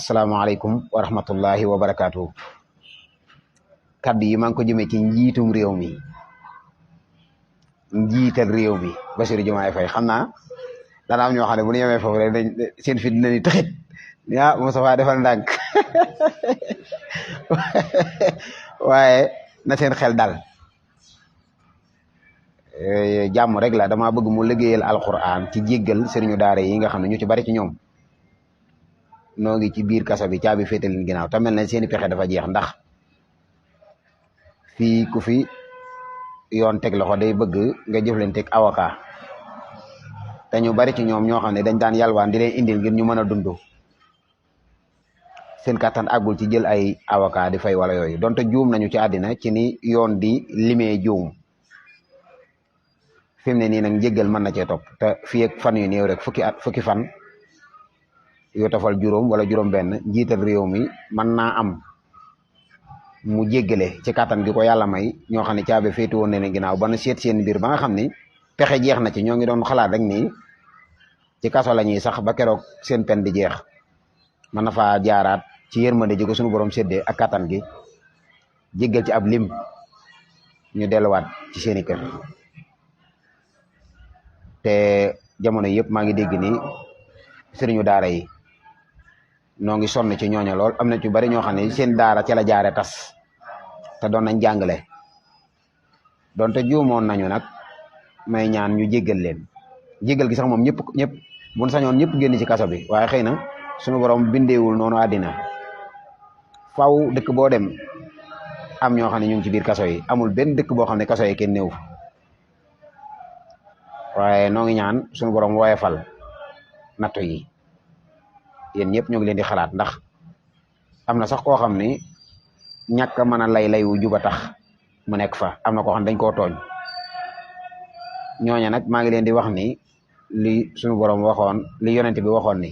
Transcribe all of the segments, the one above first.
asalaamaaleykum wa rahmatullahi wa barakaatu. kaddu yi maa ngi ko jëmee ci njiitum réew mi njiital réew mi Bassirou Diomaye Faye xam naa dana am ñoo xam ne bu ñu yemee foofu rek dañ seen fit dina ni taxit ah Moustapha defal ndànk waaye na seen xel dal jàmm rek la dama bëgg mu liggéeyal alquran ci jéggal sëriñu daara yi nga xam ne ñu ci bari ci ñoom noo ngi ci biir kaso bi caabi féetal leen ginnaaw te mel na seeni pexe dafa jeex ndax fii ku fi yoon teg loxo day bëgg nga jëflanteeg avocat te ñu bari ci ñoom ñoo xam ne dañ daan yalwaan di leen indil ngir ñu mën a dund seen kàttan àggul ci jël ay avocat di fay wala yooyu donte juum nañu ci àddina ci ni yoon di limee juum fi mu ne nii nag njëggal mën na cee topp te fii ak fan yu néew rek fukki fan yoo tofal juróom wala juróom benn njiital réew mi mën naa am mu jéggale ci kàttan gi ko yàlla may ñoo xam ne caabi féetu woon ne ginnaaw ba na seet seen mbir ba nga xam ni pexe jeex na ci ñoo ngi doon xalaat rek ni ci kaso la ñuy sax ba keroog seen pen di jeex mën na faa jaaraat ci yërmande ji ko suñu borom séddee ak kàttan gi jéggal ci ab lim ñu delluwaat ci seeni kër te jamono yëpp maa ngi dégg ni sëriñu daara yi noo ngi sonn ci ñooña lool am na ci bari ñoo xam ne seen daara ca la jaare tas te doon nañ jàngale donte juumoon nañu nag may ñaan ñu jéggal leen jéggal gi sax moom ñëpp buñ sañoon ñëpp génn ci kaso bi waaye xëy na suñu borom bindeewul noonu àddina faw dëkk boo dem am ñoo xam ne ñu ngi ci biir kaso yi amul benn dëkk boo xam ne kaso yi kenn néew waaye noo ngi ñaan suñu borom woyefal nattu yi yéen ñëpp ñoo ngi leen di xalaat ndax am na sax koo xam ni ñàkk a mën a lay wu juba tax mu nekk fa am na koo xam dañ koo tooñ ñooña nag maa ngi leen di wax ni li suñu borom waxoon li yonent bi waxoon ni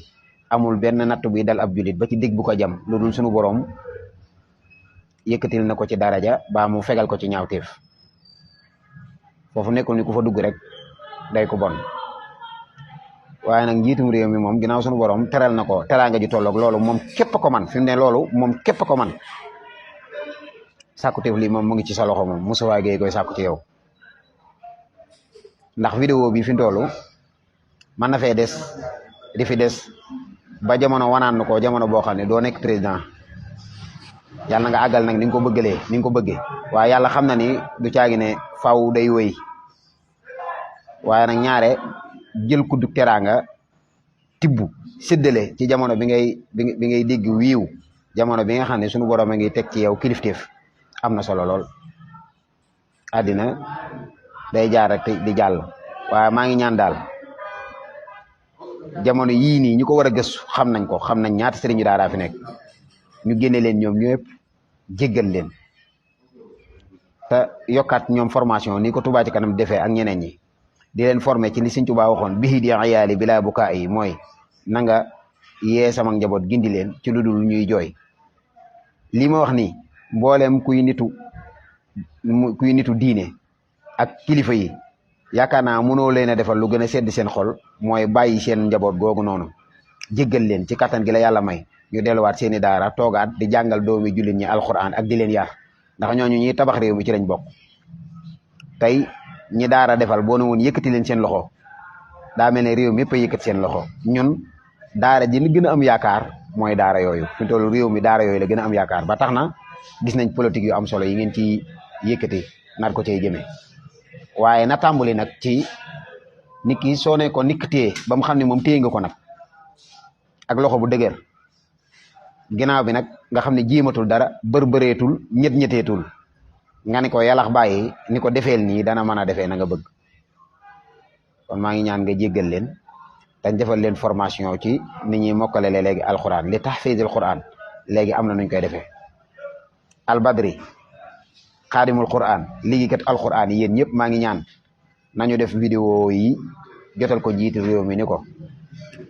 amul benn nattu bi dal ab julit ba ci digg bu ko jam lu dul suñu borom yëkkatil na ko ci daraja ba mu fegal ko ci ñaawteef foofu nekkul ni ku fa dugg rek day ko bon waaye nag njiitum réew mi moom ginnaaw suñu borom teral na ko teraanga ji tolloog loolu moom képp ko man fi mu ne loolu moom képp ko man sàkkuteef lii moom mu ngi ci sa loxo moom Moustapha Gueye koy sàkku ci yow ndax vidéo bi fi mu toll mën na fee des di fi des ba jamono wanaan na ko jamono boo xam ne doo nekk président yàlla nga àggal nag ni nga ko bëggalee ni nga ko bëggee waaye yàlla xam na ni du caagi ne faw day wéy waaye nag ñaare jël kuddu teraanga tibbu séddale ci jamono bi ngay dégg wiiw jamono bi nga xam ne suñu borom a ngi teg ci yow kilifteef am na solo lool àddina day jaar rek di jàll waaye maa ngi ñaan daal jamono yii nii ñu ko war a gëstu xam nañ ko xam nañ ñaata sëriñu daara fi nekk ñu génne leen ñoom ñëpp jéggal leen te yokkaat ñoom formation ni ko Touba ci kanam defee ak ñeneen ñi di leen formé ci li Sëriñ Tuubaa waxoon bihi di ayaali bilaa bukaa yi mooy na nga yee sama njaboot gindi leen ci lu dul ñuy jooy lii ma wax nii mboolem kuy nitu diine ak kilifa yi yaakaar naa mënoo leen a defal lu gën a sedd seen xol mooy bàyyi seen njaboot googu noonu jéggal leen ci kattan gi la yàlla may ñu delluwaat seeni daara toogaat di jàngal doomi jullit ñi alquran ak di leen yar ndax ñooñu ñuy tabax réew mi ci lañ bokk tey ñi daara defal boo ne woon yëkkati leen seen loxo daa mel ne réew mi yëpp a yëkkati seen loxo ñun daara ji li gën a am yaakaar mooy daara yooyu fi mu toll réew mi daara yooyu la gën a am yaakaar ba tax na gis nañ politique yu am solo yi ngeen ci yëkkati nar ko cay jëmee waaye na tàmbali nag ci nit ki soo ne ko nikk téye ba mu xam ne moom téye nga ko nag ak loxo bu dëgër ginnaaw bi nag nga xam ne jiimatul dara bëreetul ñeteetul nga ni ko yàllax bàyyi ni ko defeel nii dana mën a defee na nga bëgg kon maa ngi ñaan nga jéggal leen dañ defal leen formation ci nit ñuy mokkale léegi alquran li tahfizul quran léegi am na nuñ koy defee albadri xaadimul quran liggéeykat alquran yi yéen ñëpp maa ngi ñaan nañu def vidéo yi jotal ko njiitu réew mi ni ko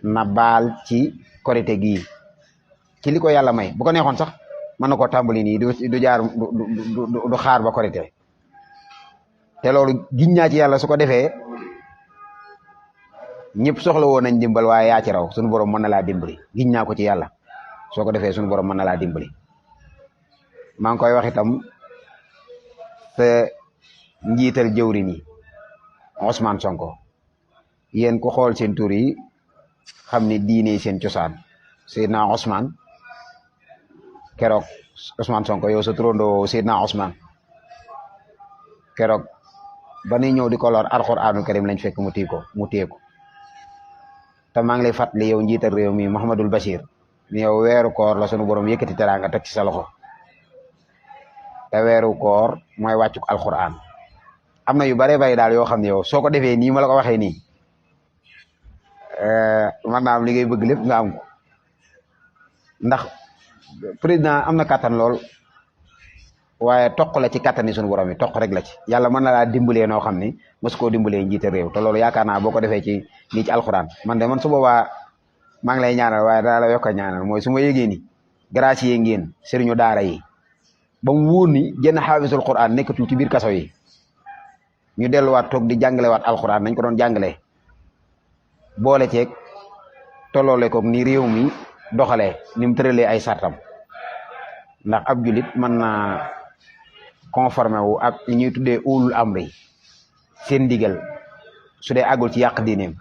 na baal ci korite gii ci li ko yàlla may bu ko neexoon sax mën na koo tàmbali nii du jaar du xaar ba korite te loolu giñ naa ci yàlla su ko defee ñëpp soxla woon nañ dimbal waaye yaa ci raw suñu borom mën na laa dimbali giñ naa ko ci yàlla soo ko defee suñu borom mën na laa dimbali. maa ngi koy wax itam te njiital jëwriñ yi Ousmane Sonko yéen ku xool seen tur yi xam ni diine seen cosaan Seydina Ousmane keroog Ousmane Sonko yow sa turandoo Seydina Ousmane keroog ba nuy ñëw di ko lor alxuraanu karim lañ fekk mu téye ko te maa ngi lay fàttali yow njiital réew mi Mouhamadul Bachir ni yow weeru koor la sunu borom yëkkati teraanga teg ci sa loxo te weeru koor mooy wàccuk alxuraan am na yu bare bari daal yoo xam ne yow soo ko defee nii ma la ko waxee nii man naa am li ngay bëgg lépp nga am ko ndax président am na kattan lool waaye toq la ci kattan yi sunu borom yi toq rek la ci yàlla mën na laa dimbalee noo xam ni mosu koo dimbalee njiite réew te loolu yaakaar naa boo ko defee ci nii ci alxuraan man de man su boobaa maa ngi lay ñaanal waaye daa la yokk a ñaanal mooy su ma yégee ni gracier ngeen sëriñu daara yi ba mu wóor ni jenn xaafisul Qur'an nekkatul ci biir kaso yi ñu delluwaat toog di jàngalewaat alxuraan nañ ko doon jàngalee boole ceeg tolloole ko ni réew mi doxalee ni mu tëralee ay sartam ndax ab julit mën naa conformé wu ak ñuy tuddee ulul amri seen ndigal su dee àggul ci yàq diineem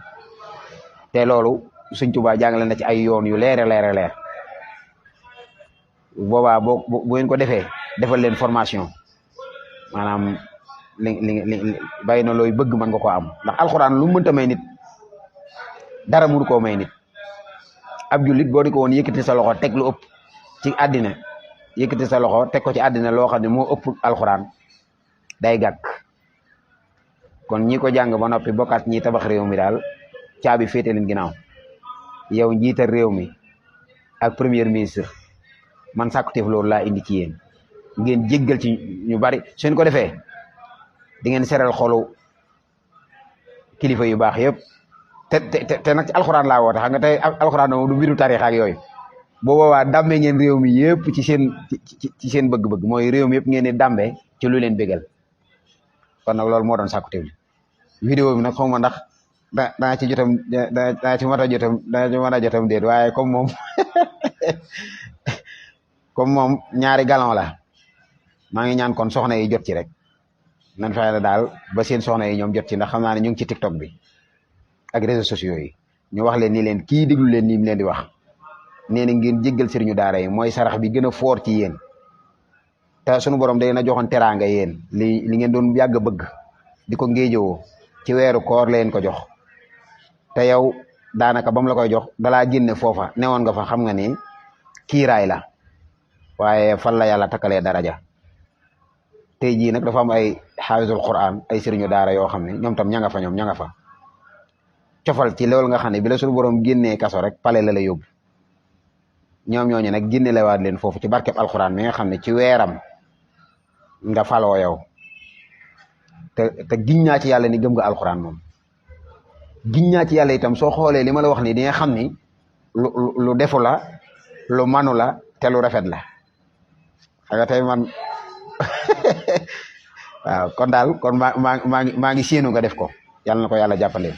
te loolu Sëñ Tuubaa jàngale na ci ay yoon yu leer boobaa bu ngeen ko defee defal leen formation maanaam li bàyyi na looy bëgg mën nga koo am ndax alxuraan lu mënta may nit dara mënu koo may nit ab jullit boo di ko woon yëkkati sa loxo teg lu ëpp ci àddina yëkkati sa loxo teg ko ci àddina loo xam ne moo ëpp alxuraan day gàkk kon ñi ko jàng ba noppi bokkaat ñi tabax réew mi daal caabi féete leen ginnaaw yow njiital réew mi ak premier ministre man sàkkuteef loolu laa indi ci yéen ngeen jéggal ci ñu bari suñ ko defee di ngeen seral xolu kilifa yu baax yëpp te nag ci alxuraan laa woote xam nga tey alxuraan moom du mbiru tarix ak yooyu boo boobaa dàmbee ngeen réew mi yëpp ci seen bëgg-bëgg mooy réew mi yëpp ngeen di dàmbee ci lu leen bégal kon nag loolu moo doon sàkkuteef li vidéo bi nag xaw ma ndax daa ci jotam daa ci mën a jotam déet waaye comme moom ñaari galon la maa ngi ñaan kon soxna yi jot ci rek nan fexe la daal ba seen soxna yi ñoom jot ci ndax xam naa ne ñu ngi ci TikTok bi ak réseaux sociaux yi ñu wax leen ni leen kii déglu leen ni mu leen di wax nee na ngeen jéggal sëriñu daara yi mooy sarax bi gën a foor ci yéen te sunu borom day na joxoon teraanga yéen li ngeen doon yàgg a bëgg di ko ngéejowoo ci weeru koor leen ko jox te yow daanaka ba mu la koy jox dalaa génne foofa newoon nga fa xam nga ni kiiraay la waaye fan la yàlla takkalee daraja tey jii nag dafa am ay xaafisul Qur'an ay sëriñu daara yoo xam ne ñoom tam ña nga fa cofal ci loolu nga xam ne bi la suñu borom génnee kaso rek pale la yóbbu ñoom ñooñu nag génne la waat leen foofu ci barkeb alxuraan mi nga xam ne ci weeram nga faloo yow te giñ naa ci yàlla ni gëm nga alxuraan moom giñ naa ci yàlla itam soo xoolee li ma la wax ni di nga xam ni lu defu la lu manu la te lu rafet la xam nga tey man waaw kon daal kon maa ngi séenu nga def ko yàlla na ko yàlla jàppale